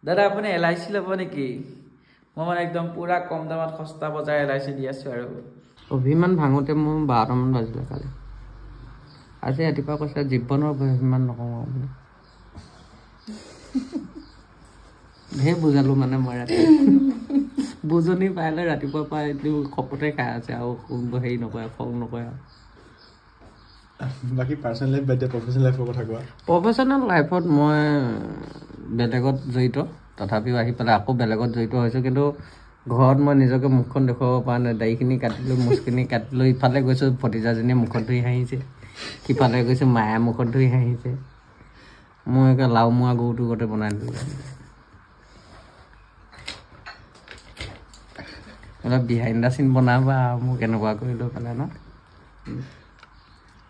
দাদা আপুনি LIC ল'ব নেকি? মই মানে একদম পূৰা কম দামত সস্তা বজাৰ LIC দি আছোঁ আৰু। অভিমান ভাঙোতে মোৰ 12টামান বাজিলে কালি। আজি ৰাতিপুৱা কৈছে জীৱনৰ অভিমান নকওঁ আৰু বোলে। ঢেৰ বুজালোঁ মানে মই ৰাতি। বুজনি পাই লৈ ৰাতিপুৱা পাই শপতে খাই আছে আৰু হেৰি নকৰে, খং নকৰে আৰু। বাকী পাৰ্চনেল লাইফ বাদ দিয়া, প্ৰফেচনেল লাইফৰ কথা কোৱা। প্ৰফেচনেল লাইফত মই বেলেগত জড়িত, তথাপিও আহি পেলাই আকৌ বেলেগত জড়িত হৈছোঁ। কিন্তু ঘৰত মই নিজকে মুখখন দেখুৱাব পৰা নাই। দাড়িখিনি কাটি লৈ মোচখিনি কাটি লৈ ইফালে গৈছোঁ, ভতিজাজনীয়ে মুখত ধুই হাঁহিছে, সিফালে গৈছোঁ মায়ে মুখত ধুই হাঁহিছে। মই একে লাও মোৱা গৰুটো গোটেই বনাই দিলোঁ। অলপ বিহাইণ্ড the চিন বনাবা আৰু মোক এনেকুৱা কৰি লৈ পেলাই ন।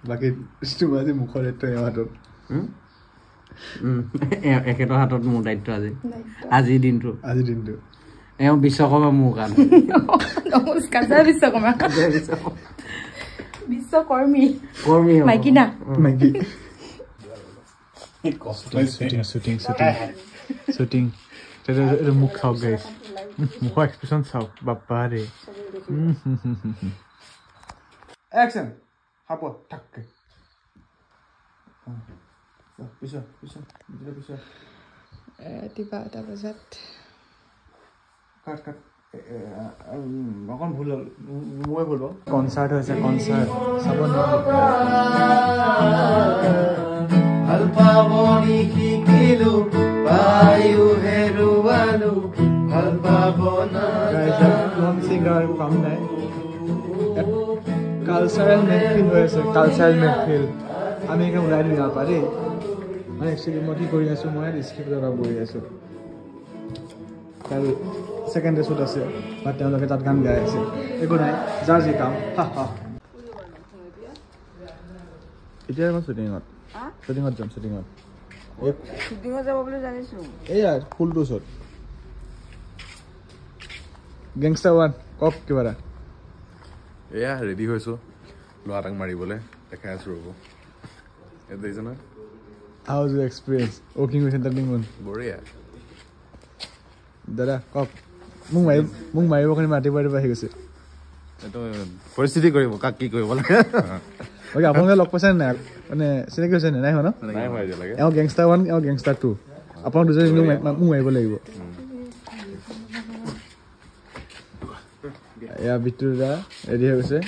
বাকী তোমাৰ আজি মুখৰ দায়িত্ব এওঁৰ হাতত। এখেতৰ হাতত মোৰ দায়িত্ব আজি, আজিৰ দিনটো। আজিৰ দিনটো এওঁ বিশ্বকৰ্মা মোৰ কাৰণে। নমস্কাৰ, জয় বিশ্বকৰ্মা। জয় বিশ্বকৰ্মা। বিশ্বকৰ্মী। কৰ্মী হ'ব। মাইকী না? মাইকী। Shooting shooting shooting shooting. এইটো মুখ চাওক গাইছ, মুখৰ এক্সপ্ৰেশ্যন চাওক, বাপ্পা ৰে। একশ্যন। সাপ থাককে পিছ পিছ পিছ। ৰাতিপুৱা 1টা বজাত। কাট কাট, অকণ ভুল হ'ল, মোৰে ভুল হ'ল। কনচাৰ্ট হৈছে, কনচাৰ্ট চাব নোৱাৰি। ভাল পাবনি শিকিলো, পায়ো হেৰুৱালো, ভাল পাব চিংগাৰ একো কাম নাই। কালচাৰেল মেহফিল হৈ আছে, কালচাৰেল মেহফিল। আমি একে ওলাই দিওঁ ইয়াৰ পৰা দেই। মানে একচুৱেলি মই কি কৰি আছোঁ, মই স্ক্ৰিপ্টৰ কাম কৰি আছোঁ। কাল ছেকেণ্ড শ্বুট আছে, বা তেওঁলোকে তাত গান গাই আছে। একো নাই, যাৰ যি কাম। হা হা। এতিয়া মই শ্বুটিঙত, শ্বুটিঙত যাম। শ্বুটিঙত শ্বুটিঙত যাব বুলি জানিছোঁ। এইয়া ফুলটোৰ ওচৰত গেংষ্টাৰ ওৱান। কওক কিবা এটা। এয়া ৰেডি হৈছোঁ ল'ৰা এটাক মাৰিবলৈ, দেখাই আছোঁ ৰ'ব। ইয়াত দেখিছে নহয়। How is your experience working with Entertainment? বঢ়িয়া। দাদা কওক, মোক মাৰিবৰ কাৰণে ৰাতিপুৱা ৰাতিপুৱা আহি গৈছে। এইটো পৰিস্থিতি কৰিব, কাক কি কৰিব লাগে। বাকী আপোনালোকে লগ পাইছে নাই? মানে চিনাকি হৈছে নাই? নাই হোৱা ন? নাই হোৱা এতিয়ালৈকে। এওঁ গেংষ্টাৰ ওৱান, এওঁ গেংষ্টাৰ টু। আপোনালোক দুজনে মোক মাৰিব লাগিব। এয়া বিট্টু দাদা ৰেডি হৈ গৈছে।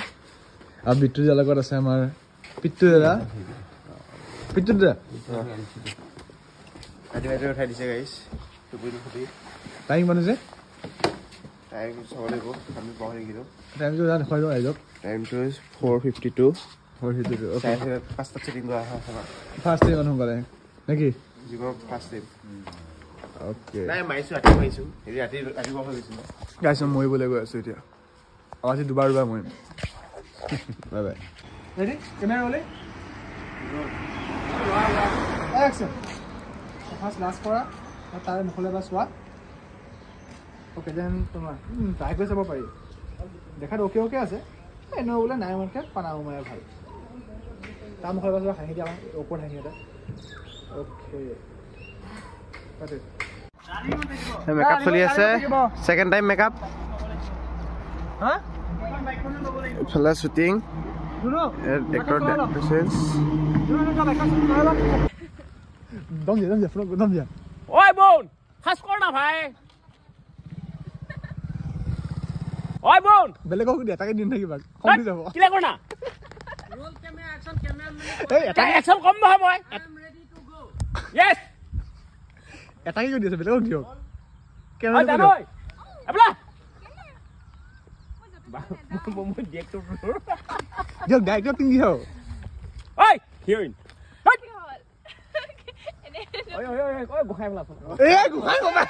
আৰু বিট্টু দাদাৰ লগত আছে আমাৰ পিট্টু দাদা। পিট্টু দাদা উঠাই দিছে গাইছ। টাইম মানুহ যে টাইম চাব লাগিব, আমি পাহৰি গ'লো। টাইমটো দেখুৱাই দিওঁ ৰাইজক। টাইমটো 4:52। 4:52। 5টাত ছেটিং কৰা হয়। ফাৰ্ষ্ট টাইম সোনকালে নেকি? জীৱনৰ ফাৰ্ষ্ট টাইম। অ'কে। নাই মাৰিছোঁ, ৰাতি মাৰিছোঁ। ৰাতি ৰাতিপুৱা হৈ গৈছোঁ। গাইছ মই মৰিবলৈ গৈ আছোঁ এতিয়া। আজি দুবাৰ দুবাৰ মৰিম। Bye bye. Ready? Camera rolling? Action. First last কৰা, তাৰ মুখলৈ এবাৰ চোৱা। অ'কে, then তোমাৰ ট্ৰাই কৰি চাব পাৰি। দেখাত অ'কে অ'কে আছে। এনেও বোলে নাই মোতকৈ পানা মাৰে ভাল। তাৰ মুখলৈ এবাৰ চোৱা, হাঁহি দিয়া, ওপৰত হাঁহি এটা। অ'কে। মেকআপ চলি আছে, ছেকেণ্ড টাইম মেকআপ। ইফালে শ্বুটিং, এক্টৰ চেঞ্জ। দম দিয়া, দম দিয়া, দম দিয়া। ঐ বোন, ফাষ্ট কৰ না ভাই। ঐ বোন, বেলেগক দিয়া, তাকে দি নাথাকিবা, খং উঠি যাব। কিলে কৰ না। ৰোল কেমেৰা একশ্যন, কেমেৰা এই এটা একশ্যন কম নহয় মই। I am ready to go. Yes. এটাকে কৰি দিছে, বেলেগক দিয়ক। কেমেৰা দিয়ক। এবলা। মই ডিৰেক্টৰ দিয়ক, ডাইৰেক্টৰ তুমি দিয়ক। ঐ হিৰোইন। ঐ ঐ ঐ ঐ গোহাঁই বোলা। এই গোহাঁই ক'বা।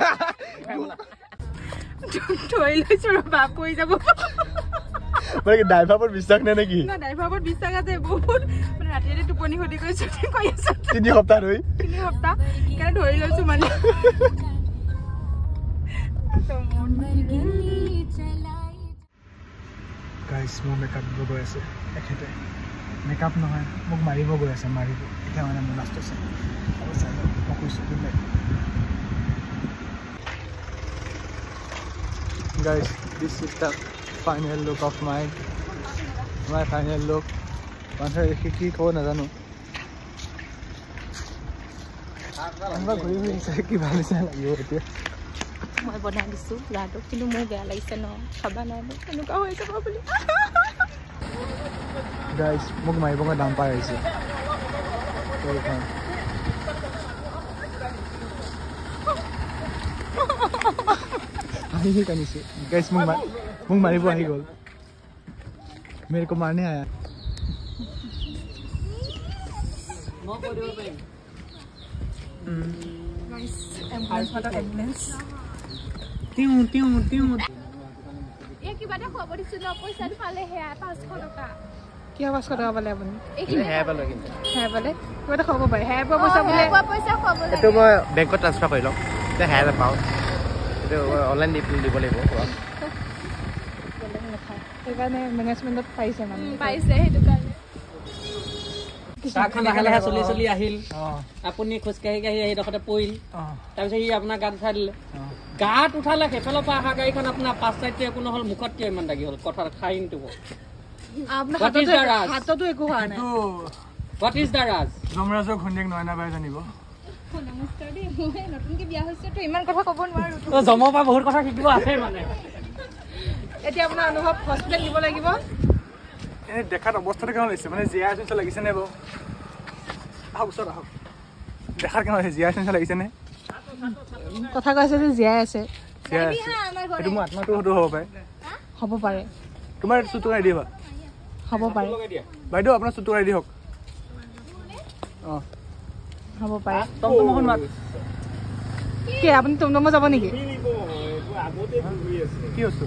ধৰি লৈছো ৰ'বা, পৰি যাব। মানে কি ড্ৰাইভাৰ ওপৰত বিশ্বাস নাই নেকি? না, ড্ৰাইভাৰ ওপৰত বিশ্বাস আছে বহুত। মানে ৰাতি ৰাতি টোপনি ক্ষতি কৰি শ্বুটিং কৰি আছো। 3 সপ্তাহ ধৰি। 3 সপ্তাহ সেইকাৰণে ধৰি লৈছো মানে। গাইছ, মোৰ মেকআপ দিব গৈ আছে এখেতে। মেকআপ নহয়, মোক মাৰিব গৈ আছে, মাৰিব। এতিয়া মানে মোৰ লাষ্ট আছে। আৰু চাই লওক, মই কৈছোঁ, good night. Guys, this is the final look of my final look. মানুহে দেখি কি ক'ব নাজানো, ঘূৰি ঘূৰি কি ভাল নিচিনা লাগিব এতিয়া। মই বনাই দিছোঁ ল'ৰাটোক, কিন্তু মোৰ বেয়া লাগিছে ন, খাবা নাই মোক এনেকুৱা হৈ যাব বুলি। গাইজ, মোক মাৰিব মই দাম পাই আহিছে। হাঁহি কান্দিছে। গাইজ, মোক মাৰিব আহি গ'ল, মেৰে কো মাৰনে আয়া। কিবা এটা খুৱাব দিছো ন, পইচাটো পালে সেয়া 500 টকা। কিয় 500 টকা পালে আপুনি? সেয়া পালে কিবা এটা খুৱাব পাৰে। সেয়া পোৱা পইচা বোলে এইটো মই বেংকত ট্ৰান্সফাৰ কৰি ল'ম, এতিয়া সেয়া নাপাওঁ, এইটো অনলাইন দিব লাগিব। সেইকাৰণে মেনেজমেণ্টত পাইছে, মানে পাইছে সেইটো কাৰণে। ট্ৰাকখন লাহে লাহে চলি চলি আহিল, আপুনি খোজকাঢ়ি কাঢ়ি আহি দখতে পৰিল, তাৰপিছত সি আপোনাৰ গাত উঠাই দিলে। গাত উঠালে সেইফালৰ পৰা অহা গাড়ীখন আপোনাৰ পাঁচ চাইডটো একো নহ'ল, মুখত কিয় ইমান দাগি হ'ল? কথা খাইনটো হাততো একো হোৱা নাই। What is the ৰাজ? যমৰাজৰ ঘৈণীয়েক নয়না বাই জানিব। নমস্কাৰ দেই, মই নতুনকৈ বিয়া হৈছোতো ইমান কথা ক'ব নোৱাৰো। জমৰ পৰা বহুত কথা শিকিব আছে মানে। এতিয়া আপোনাৰ অনুভৱ হস্পিটেল নিব লাগিব। এনে দেখাত অৱস্থাটো কেনেকুৱা লাগিছে? মানে জীয়াই আছে নিচিনা লাগিছে নে বাৰু? আহক ওচৰত আহক। দেখাত কেনেকুৱা লাগিছে? জীয়াই আছে নিচিনা লাগিছে নে? কথা কৈছে যে জীয়াই আছে। জীয়াই আছে। এইটো মোৰ আত্মাটো হয়তো হ'ব পাৰে। হ'ব পাৰে। তোমাৰ চুটটো ৰেডি হ'বা? হ'ব পাৰে। বাইদেউ আপোনাৰ চুটটো ৰেডি হওক। অঁ হ'ব পাৰে। টমটমখন মাত। কি আপুনি টমটমত যাব নেকি? কি বস্তু?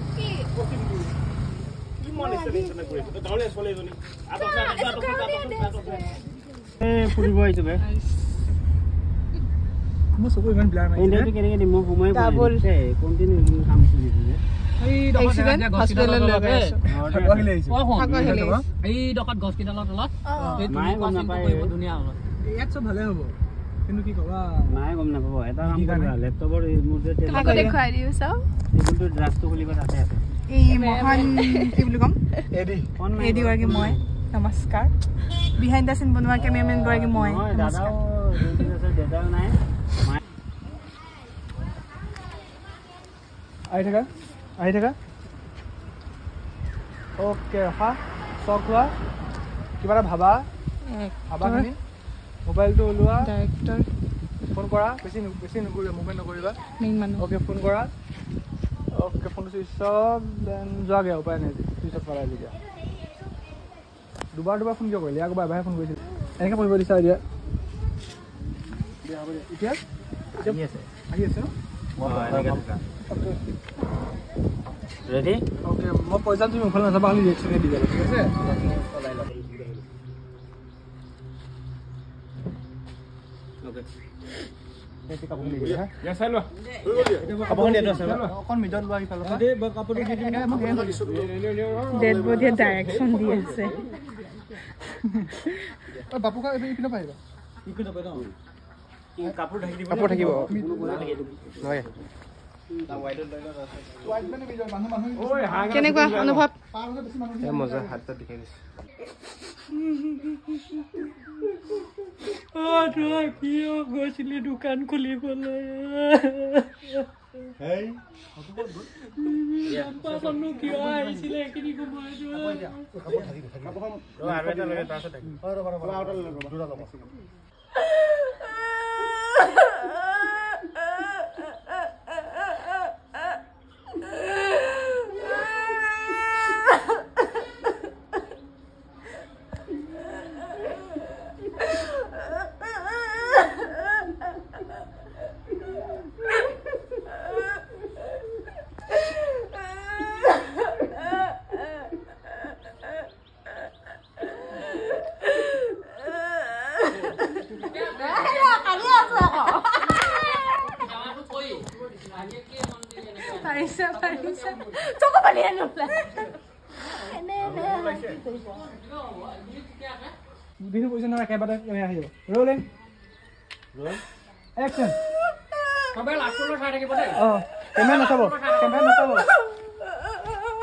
এই মহান কি বুলি ক'ম, এডি গৰাকী মই, নমস্কাৰ। বিহাইণ্ড the চিন বনোৱা কেমেৰামেন গৰাকী মই, নমস্কাৰ। আহি থাকা, আহি থাকা। অ'কে, ৰখা, চক হোৱা, কিবা এটা ভাবা, ভাবাখিনি মোবাইলটো ওলোৱা, ডাইৰেক্টৰ ফোন কৰা, বেছি বেছি নকৰিবা, মোবাইল নকৰিবা, অ'কে ফোন কৰা। অ'কে, ফোনটো চুইচ অফ, then যোৱাগৈ, উপায় নাই, চুইচ অফ কৰা। যেতিয়া দুবাৰ দুবাৰ ফোন কিয় কৰিলে? আকৌ এবাৰহে ফোন কৰিছিল। এনেকৈ পঢ়িব দিছা এতিয়া? এতিয়া আহি আছে ন? ৰেডি? অ'কে, মই পইচা তুমি মুখলৈ নাযাবা, খালি ৰিয়েকশ্যনে দি যাবা, ঠিক আছে? কাপোৰ থাকিব। কেনেকুৱা অনুভৱ? মজা, হাত তাত বিষাই গৈছে। কিয় গৈছিলি দোকান খুলিবলৈ? কিয় আহিছিলে এইখিনি সময়ত?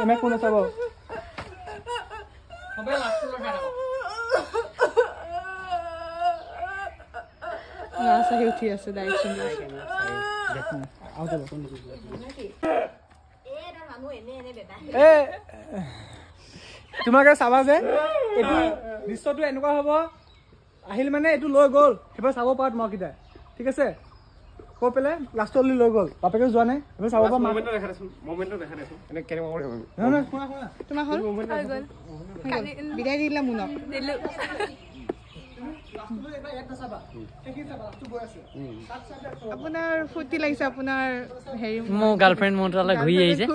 কেমেৰা কোন নাচাব। নাচ আহি উঠি আছে ডাইৰেকশ্যন। তোমাকে চাবা যে এইটো দৃশ্যটো এনেকুৱা হ'ব, আহিল মানে এইটো লৈ গ'ল, সেইবাৰ চাব পাৰা তোমাকেইটাই, ঠিক আছে? কৈ পেলাই লাষ্টলৈ লৈ গ'ল, বাপেকে যোৱা নাই, সেইবাৰ চাব পাৰা। বিদায় দিলা মোনক। আপোনাৰ ফূৰ্তি লাগিছে, আপোনাৰ হেৰি মোৰ গাৰ্লফ্ৰেণ্ড মোৰ তালৈ ঘূৰি আহিছে।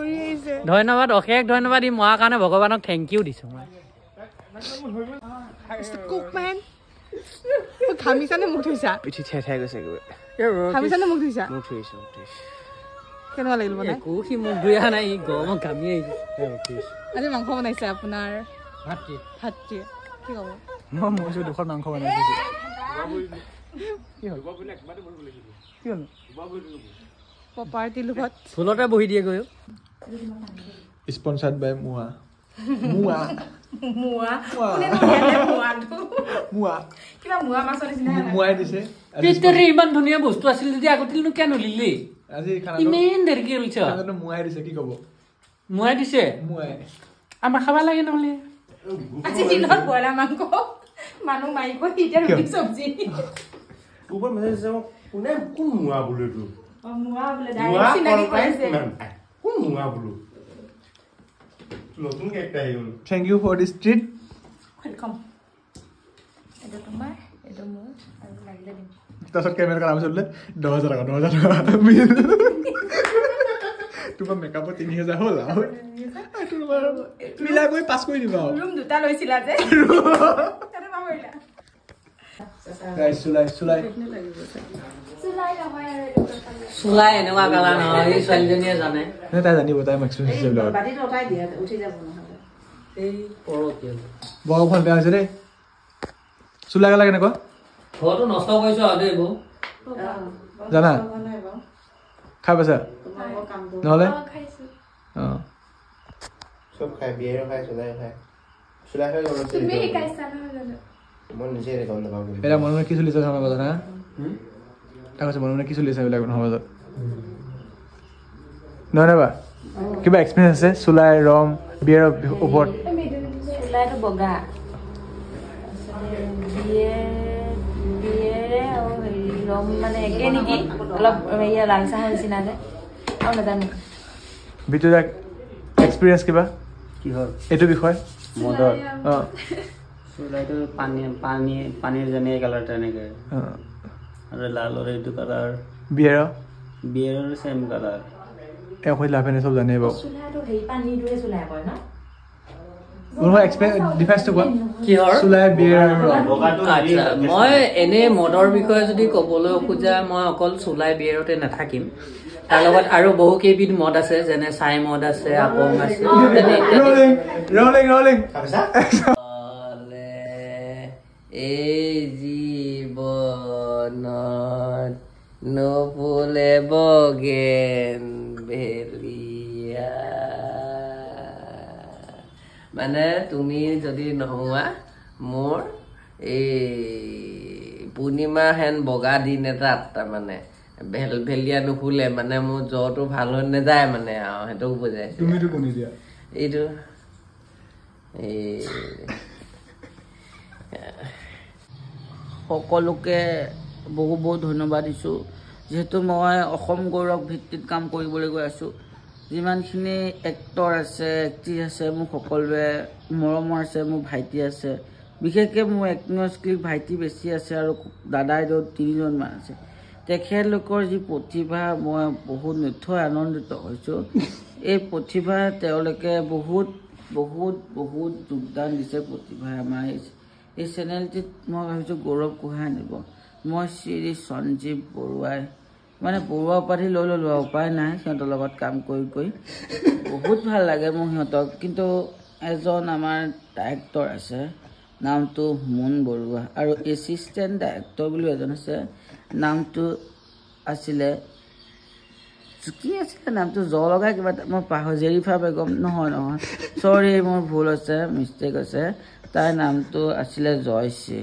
ধন্যবাদ, অশেষ ধন্যবাদ। ই মৰাৰ কাৰণে ভগৱানক thank U দিছোঁ মই। ঘামিছানে মুখ ধুইছা? পিঠি ঠেই ঠেই গৈছে। ঘামিছানে মুখ ধুইছা? মুখ ধুইছোঁ। কেনেকুৱা লাগিল বনাই? একো সি মুখ ধুই অহা নাই, গৰমত ঘামি আহিছে। আজি মাংস বনাইছে আপোনাৰ ভাতৃয়ে, কি ক'ব? মই মৰিছোঁ, দুখন মাংস বনাইছোঁ। কি হ'ল? কি হ'ল? প্ৰপাৰ্টি লোভত ফুলতে বহি দিয়ে গৈ। স্পনচাৰ্ড বাই মোৱা। মোৱা মোৱা মোৱা কিবা মোৱা মাছৰ নিচিনা মোৱাই দিছে। পিতৰি ইমান ধুনীয়া বস্তু আছিল যদি আগতিলনো কিয় নলিলি? আজি খানাটো ইমান দেৰিকে ওলছ। খানাটো মোৱাই দিছে, কি ক'ব? মোৱাই দিছে, মোৱাই আমাৰ খাব লাগে নহ'লে। আজি দিনত ব্ৰইলাৰ মাংস মানুহ মাৰিব, এতিয়া ৰুটি চব্জি। ওপৰ মেছেজ দিছে মোক, কোনে কোন মোৱা বোলো এইটো? অ মোৱা বোলে, ডাইৰেক্ট চিনাকি কৰিছে। কোন মোৱা বোলো? নতুন কেকটা আহি গ'ল। Thank you for this treat. Welcome. এইটো তোমাৰ, এইটো মোৰ, আৰু লাগিলে দিম। তাৰপিছত কেমেৰা কৰাৰ পিছত বোলে 10,000 টকা, 10,000 টকা। তোমাৰ মেকআপত 3,000 হ'ল আৰু এইটো তোমাৰ মিলাই কৰি পাছ কৰি দিবা। ৰুম দুটা লৈছিলা যে, তাতে পাহৰিলা। চুলাই চুলাই চুলাই এনেকুৱা কালাৰ নহয়, এই ছোৱালীজনীয়ে জানে। তাই জানিব, তাই এক্সপিৰিয়েঞ্চ আছে এইবিলাকত। বৰ ভাল বেয়া হৈছে দেই। চুলাই কালাৰ কেনেকুৱা? ঘৰটো নষ্ট কৰিছো আৰু দেই এইবোৰ। জানা খাই পাইছা নহ'লে? অঁ চব খাই, বিয়েৰো খাই, চুলাই খাই, চুলাই খাই। তুমি শিকাইছা নহয় জানো? মই নিজে গম নাপাওঁ। এতিয়া মনে মনে কি চলিছে সমাজত? হা, তাক কৈছে মনে মনে কি চলিছে এইবিলাক সমাজত? নহয় নহয় বা কিবা এক্সপিৰিয়েঞ্চ আছে চুলাই ৰম বিয়েৰৰ ওপৰত? চুলাইটো বগা, বিয়েৰে আৰু হেৰি ৰম মানে একে নেকি, অলপ হেৰি লাল চাহৰ নিচিনা যে, আৰু নাজানো। বিদ্যুৎ এক্সপিৰিয়েঞ্চ কিবা কিহৰ এইটো বিষয়? মদৰ। অঁ চুলাইটো পানী পানী পানীৰ যেনে কালাৰ তেনেকে, আৰু লালৰ এইটো কালাৰ, বিয়েৰৰ বিয়েৰৰ চেম কালাৰ। এওঁ লাভে নাই, চব জানে বাৰু। চুলাইটো হেৰি পানীটোহে চুলাই কয় ন? মই এনে মদৰ বিষয়ে যদি ক'বলৈ খোজা, মই অকল চুলাই বিয়েৰতে নাথাকিম, তাৰ লগত আৰু বহু কেইবিধ মদ আছে, যেনে ছাই মদ আছে, আপং আছে। এই জীৱনত নুফুলে বগেন ভেলিয়া, মানে তুমি যদি নোহোৱা মোৰ এই পূৰ্ণিমা হেন বগা দিন এটাত তাৰমানে ভেলভেলিয়া নুফুলে, মানে মোৰ জ্বৰটো ভাল হৈ নাযায়, মানে আৰু সেইটোক বুজাইছে। এইটো এই সকলোকে বহু বহুত ধন্যবাদ দিছোঁ। যিহেতু মই অসম গৌৰৱ ভিত্তিত কাম কৰিবলৈ গৈ আছোঁ, যিমানখিনি এক্টৰ আছে, এক্ট্ৰেছ আছে, মোক সকলোৱে মৰমৰ আছে, মোৰ ভাইটি আছে, বিশেষকৈ মোৰ এক্টিঙৰ স্কিল ভাইটি বেছি আছে আৰু দাদাই তিনিজনমান আছে। তেখেতলোকৰ যি প্ৰতিভা, মই বহুত নথৈ আনন্দিত হৈছোঁ। এই প্ৰতিভা তেওঁলোকে বহুত বহুত বহুত যোগদান দিছে। প্ৰতিভাই আমাৰ এই চেনেলটিত মই ভাবিছোঁ গৌৰৱ কঢ়িয়াই আনিব। মই শ্ৰী সঞ্জীৱ বৰুৱাই মানে বৰুৱা উপাধি লৈ ল'লোঁ আৰু উপায় নাই, সিহঁতৰ লগত কাম কৰি কৰি বহুত ভাল লাগে মোৰ সিহঁতক। কিন্তু এজন আমাৰ ডাইৰেক্টৰ আছে, নামটো মুন বৰুৱা, আৰু এছিষ্টেণ্ট ডাইৰেক্টৰ বুলিও এজন আছে, নামটো আছিলে কি আছিলে নামটো, জ লগাই কিবা এটা, মই পাহৰি, জেৰিফা বেগম, নহয় নহয়, চৰি মোৰ ভুল হৈছে, মিষ্টেক হৈছে। তাইৰ নামটো আছিলে জয়শ্ৰী।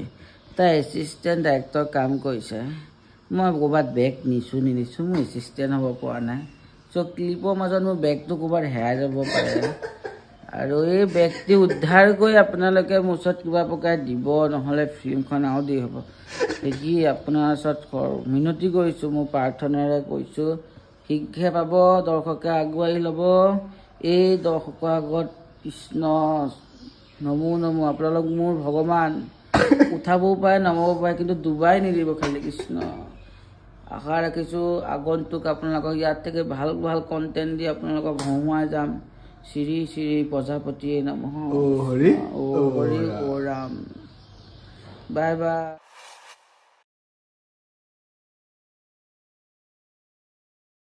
তাই এছিষ্টেণ্ট ডাইৰেক্টৰ কাম কৰিছে। মই ক'ৰবাত বেগ নিছোঁ নিনিছোঁ, মোৰ এছিষ্টেণ্ট হ'ব পৰা নাই। চ' ক্লিপৰ মাজত মোৰ বেগটো ক'ৰবাত হেৰাই যাব পাৰে, আৰু এই বেগটি উদ্ধাৰ কৰি আপোনালোকে মোৰ ওচৰত কিবা প্ৰকাৰে দিব, নহ'লে ফিল্মখন আৰু দেৰি হ'ব। দেখি আপোনাৰ ওচৰত মিনতি কৰিছোঁ, মোৰ প্ৰাৰ্থনাৰে কৈছোঁ, শীঘ্ৰে পাব, দৰ্শকে আগুৱাই ল'ব। এই দৰ্শকৰ আগত কৃষ্ণ নমো নমো, আপোনালোক মোৰ ভগৱান। উঠাবও পাৰে নমাব পাৰে, কিন্তু ডুবাই নিদিব খালি কৃষ্ণ। আশা ৰাখিছোঁ আগন্তুক আপোনালোকক ইয়াত থেকে ভাল ভাল কণ্টেণ্ট দি আপোনালোকক হহুৱাই যাম। শ্ৰী শ্ৰী প্ৰজাপতিয়ে নমঃ। অ' হৰি, অ' হৰি, অ' ৰাম। Bye bye.